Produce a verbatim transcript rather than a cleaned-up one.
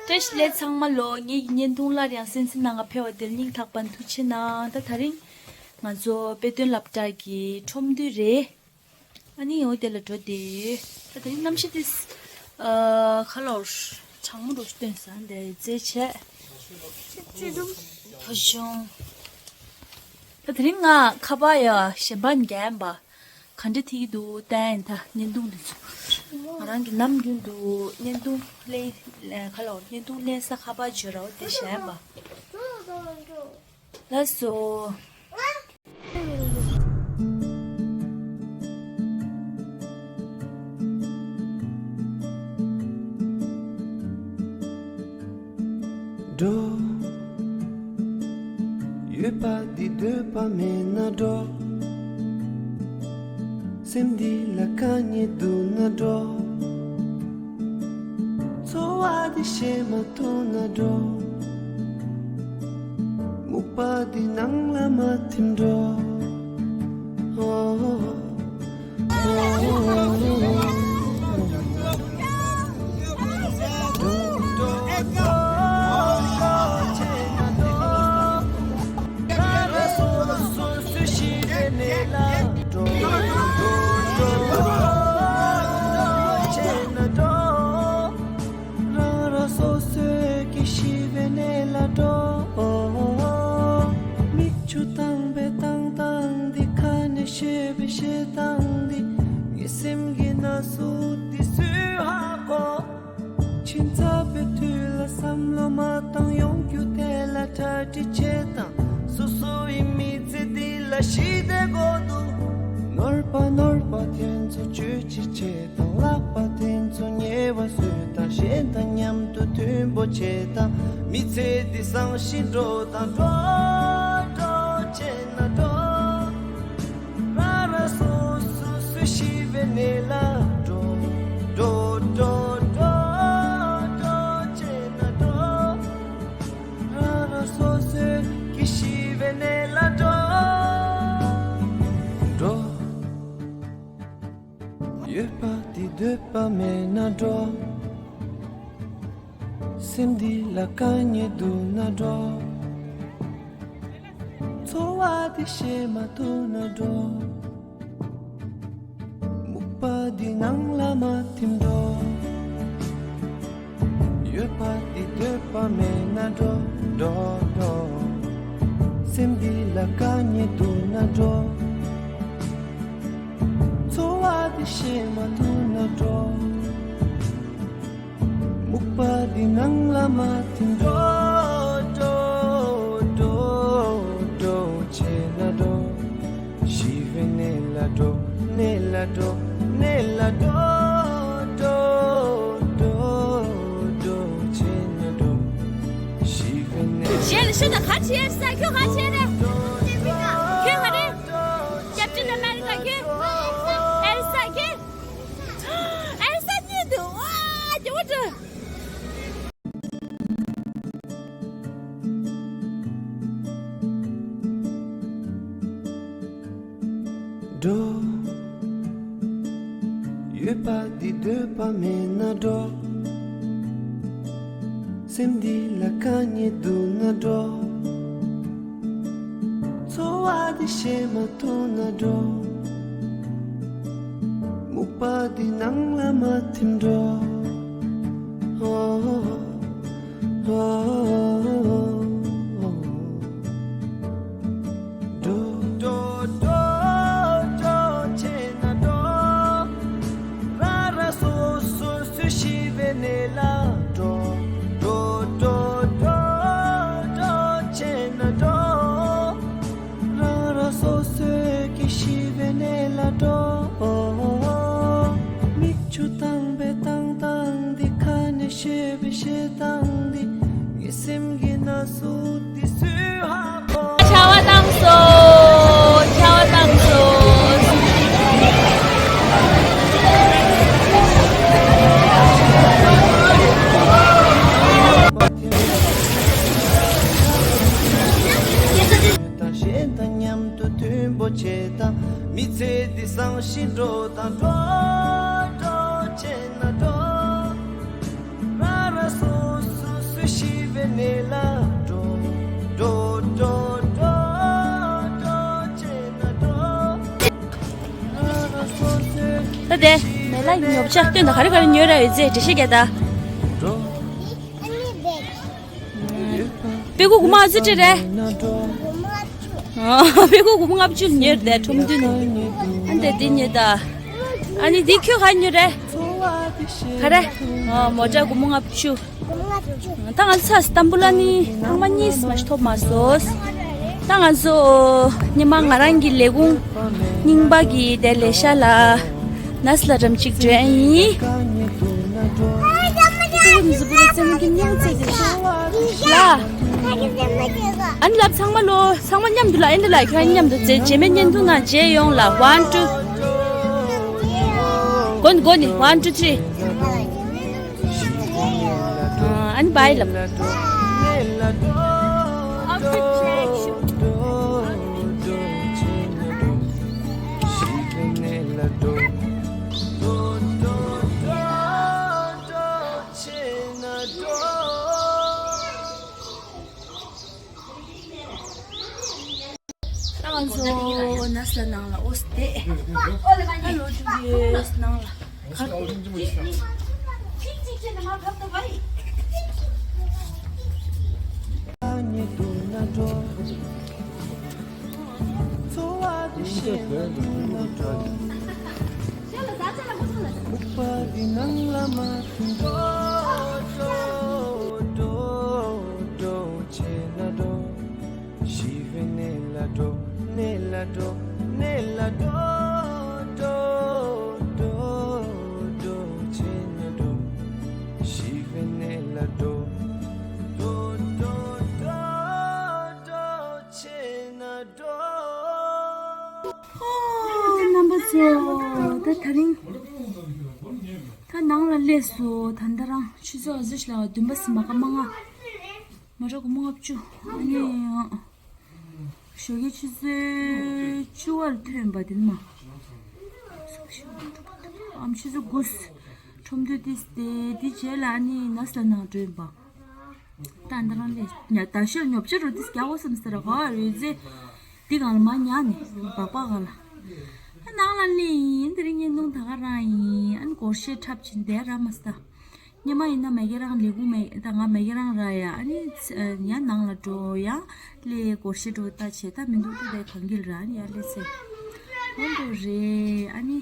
བཀྲ་ཤིས་བདེ་ལེགས་ཚང་མ་ལོ། ངེད་ཀྱི་བརྙན་ཐུང་སླར་ཡང་གསན་གཟིགས་གནང་ག་ཕེབས་པ་དེར་སྙིང་ཐག་པ་ནས་ཐུགས་རྗེ་གནང་། ད་དེ་རིང་ང་ཚོ་དཔེ་སྟོན་སློབ་གྲྭ་གི་ཁྲོམ་འདུས་རེད། ཨ་ནི་འོ་དེ་ལ་འགྲོ་དེ། ད་དེ་རིང་གནམ་གཤིས་དེ་ཨ་ཁ་ལོར་གྲང་མོ་འདྲ་ཞིག་སྟོན་སོང་། དེ་རྩེད་ཆས་ཕོ་གཞོང་། ད་དེ་རིང་ང་ཁ་པར་ཡ་གཞན་པ་ནས་རྒྱག་ཡིན་པ། ག་འདྲ་ཐིག་གི་འདུག་བལྟ་ཡིན། ད་བརྙན་ཐུང་འདི་ཚོ་ང་རང་གི་ནམ་རྒྱུན་དུ་བརྙན་ཐུང་ལེན་ཁ་ལོར་བརྙན་ཐུང་ལེན་ས་ཁ་པར་བརྗོད་ར་བ་དེ་བཞག་ཡིན་པ། ལགས་སོ། འགྲོ། ཡོད་པ་འདི་འདོད་པ་མེད་ན་འགྲོ། སེམས་འདི་ལ་དཀའ་ངལ་འདུག་ན་འགྲོ། འཚོ་བ་འདི་བྱེད་མ་ཐུབ་ན་འགྲོ། སྨུག་པ་འདི་ནང་ལ་མ་ཐིམ་འགྲོ། རང་རང་སོ་སོའི་གི་ཤི་བའི་གནས་ལ་འགྲོ། མིག་ཆུ་བཏང་བའི་བཏང་སྟངས་འདི། ཁ་ནས་བཤད་པའི་བཤད་སྟངས་འདི། ངའི་སེམས་ཀྱི་ན་ཟུག་འདི་སུས་ཧ་གོ། ཕྱི་ཚ་བའི་དུས་ལ་བསམ་བློ་མ་བཏང་། ཡོང་རྒྱུ་དེ་ལ་གྲ་སྒྲིག་བྱེད་དང་། སོ་སོ་ཡི་མི་ཚེ་འདི་ལ་ཞི་བདེ་དགོས་འདུག་ནོར་བ་ནོར་བ་དེ་ཚོ་བཅོས་ཅི་བྱེད། དང་ལག་པ་དེ་ཚོ་ཉེ་བ་བཟོས་དང་། གཞན་དང་མཉམ་དུ་མཐུན་པོ་བྱེད་དང་། མི་ཚེ་འདི་བཟང་ཞིང་འགྲོ་དང་། འགྲོ་འགྲོ་བྱས་ན་འགྲོ། རང་རང་སོ་སོ་སུ་ཤི་བའི་གནས་ལ་འགྲོ། འགྲོ་འགྲོ་འགྲོ་འགྲོ་བྱས་ན་འགྲོ། རང་རང་སོ་སོའི་གི་ཤི་བའི་གནས་ལ་འགྲོ། འགྲོ། ཡོད་པ་འདི་འདོད་པ་མེད་ན་འགྲོ། སེམས་འདི་ལ་དཀའ་ངལ་འདུག་ན་འགྲོ། འཚོ་བ་འདི་བྱེད་མ་ཐུབ་ན་འགྲོ། སྨུག་པ་འདི་ནང་ལ་མ་ཐིམ་འགྲོ། ཡོད་པ་འདི་འདོད་པ་མེད་ན་འགྲོ། འགྲོ་འགྲོ། སེམས་འདི་ལ་དཀའ་ངལ་འདུག་ན་འགྲོ། འཚོ་བ་འདི་བྱེད་མ་ཐུབ་ན་འགྲོ། སྨུག་པ་འདི་ནང་ལ་མ་ཐིམ་འགྲོ། འགྲོ་འགྲོ་འགྲོ་འགྲོ་བྱས་ན་འགྲོ། ཤི་བའི་གནས་ལ་འགྲོ། གནས་ལ་འགྲོ། གནས་ལ་འགྲོ། འགྲོ་འགྲོ་འགྲོ་བྱས་ན་འགྲོ། ཤི་བའི་གནས་ལ། གཞན་ལ་ཤོད་དང་། ག་བྱེད་ས། ཁྱོད་ག་བྱེད་རེད། ཁྱོད་ག་རེད། ཀེབ་ཊན་ཨ་མེ་རི་ཀ་ཁྱོད། ཨེལ་ས་ཁྱོད། ཨེལ་ས་གཉིས་འདུག་ཨ་ཇོ་བོ་ཇོ། འགྲོ། ཡོད་པ་འདི་འདོད་པ་མེད་ན་འགྲོ། སེམས་འདི་ལ་དཀའ་ངལ་འདུག་ན་འགྲོ། འཚོ་བ་འདི་བྱེད་མ་ཐུབ་ན་འགྲོ། སྨུག་པ་འདི་ནང་ལ་མ་ཐིམ་འགྲོ། འགྲོ། འགྲོ་འགྲོ་འགྲོ་བྱས་ན་འགྲོ། རང་རང་སོ་སོ་སུ་ཤི་བའི་གནས་ལ་འགྲོ། འགྲོ་འགྲོ་འགྲོ་འགྲོ་བྱས་ན་འགྲོ། རང་རང་སོ་སོའི་གི་ཤི་བའི་གནས་ལ་འགྲོ། མིག་ཆུ་བཏང་བའི་བཏང་སྟངས་འདི། ཁ་ནས་བཤད་པའི་བཤད་སྟངས་འདི། ངའི་སེམས་ཀྱི་ན་ཟུག་འདི་སུས་ཧ་གོ། ཆར་པ་བཏང་སོང་། ཆར་པ་བཏང་སོང་། དང་གཞན་དང་མཉམ་དུ་མཐུན་པོ་བྱེད་དང་། མི་ཚེ་འདི་བཟང་ཞིང་འགྲོ་དང་། འགྲོ་འགྲོ་བྱས་ན་འགྲོ། རང་རང་སོ་སོ་ ད་དེ་མེ་ལ་ཉོ་ཆ་སྟོན་དང་། ག་རེ་ག་རེ་ཉོས་ར་ཡོད་ཚེ་འགྲེལ་བཤད་རྒྱག་ད། པེ་ཀོ་སྒོར་མོ་ཨ་ཙི་ཁྲི་རེད། པེ་ཀོ་སྒོར་མོ་ལྔ་བཅུ་ཉོས་རེད་ཁྲོམ་འདུས་ནས། ཨ་ནི་དེ་འདི་ཉོས་ད། ཨ་ནི་འདི་ཁྱོད་ག་ཉོས་རེད། ག་རེ། མོ་ཊ་སྒོར་མོ་ལྔ་བཅུ། ད་ང་ཚོ་སྟམ་བུ་ལ་ནི་ཐེངས་མ་གཉིས་མ་ཞིག་ཐོབ་མ་སོང་། ད་ང་ཚོ་ཉི་མ་ང་རང་གི་ལས་ཁུངས་རྙིང་པ་གི་དེ་ལས་ཤ་ལ་ནས་ལ་འགྲམ་གཅིག་འགྲོ་ཡ་ཡིན། ལ། ཨ་ནི་ལབ་ཚང་མ་ལོ། ཚང་མ་མཉམ་དུ་ལ། ཨེ་འདི་ལ་ཁྱོད་མཉམ་དུ་རྗེས་མའི་བརྙན་ཐུང་ནང་མཇལ་ཡོང་ལ། ཝན་ཊུ། གོ་ནི་གོ་ནི། ཝན་ཊུ་ཐི་རི། ཨ་ནི་བཱའི་ལབ། ད་ང་ཚོ་ནས་ལ་ནང་ལ་འོ་སྟེ། ཨ་ལོ་ཏུ་ཡོས་ནང་ལ་གར། ཨོ། རྣམ་པ་ཚོ། ད་དེ་རིང་ད་ནང་ལ་སླེབས་སོང་། ད་ལྟ་རང་ཆུ་ཚོད་ཨ་ཟི་ལ་བདུན་པ་ཟིན་མ་ཀ་མ་ལྔ། མ་འགྲོ་གོ་མ་ལྔ་བཅུ། ཨ་ནི་ཞོགས་ཀའི་ཆུ་ཚོད་བཅུ་བར་ཐོན་པ་དེ་ནི་མ། ཨམ་ཆུ་ཚོད་དགུ། ཁྲོམ་འདུས་ཏིས་ཏེ་དེ་རྗེས་ལ་ཨ་ནི་ནས་ལ་ནང་འགྲོ་ཡིན་པ། ད་འདི་རང་ལས་ཉ་ད་ཤོད་ཉོབ་ཆ་རུ་དེ་སྐྱ་བོ་བསམ་སྟེ་ར་ག་རེད་ཟེ། འདི་གང་ལ་མ་ཉ་ནི་སྦག་སྦག་ག་ལ། ཨ་ནང་ལ་ནི་ཡིན་དེ་རིང་བརྙན་ཐུང་ད་ག་རང་ཡིན། ཨ་ནི་སྒོར་གཞས་འཁྲབ་ཕྱིན་དེ་ར་མ་སྟ། སྙེ་མ་ཡིན་ན་མ་གི་རང་ལས་ཁུངས་མེད་ད་ང་མ་གི་རང་ར་ཡ། ཨ་ནི་ཡ་ནང་ལ་འགྲོ་ཡ་ལས་སྒོར་གཞས་འགྲོ་ལྟ་བྱེད་ད་མི་འདུག་ད་དེ་གང་གིལ་ར་ཨ་ནི་ཡ་ལས་ཟེ། འོན་ཏུ་རེད་ཨ་ནི།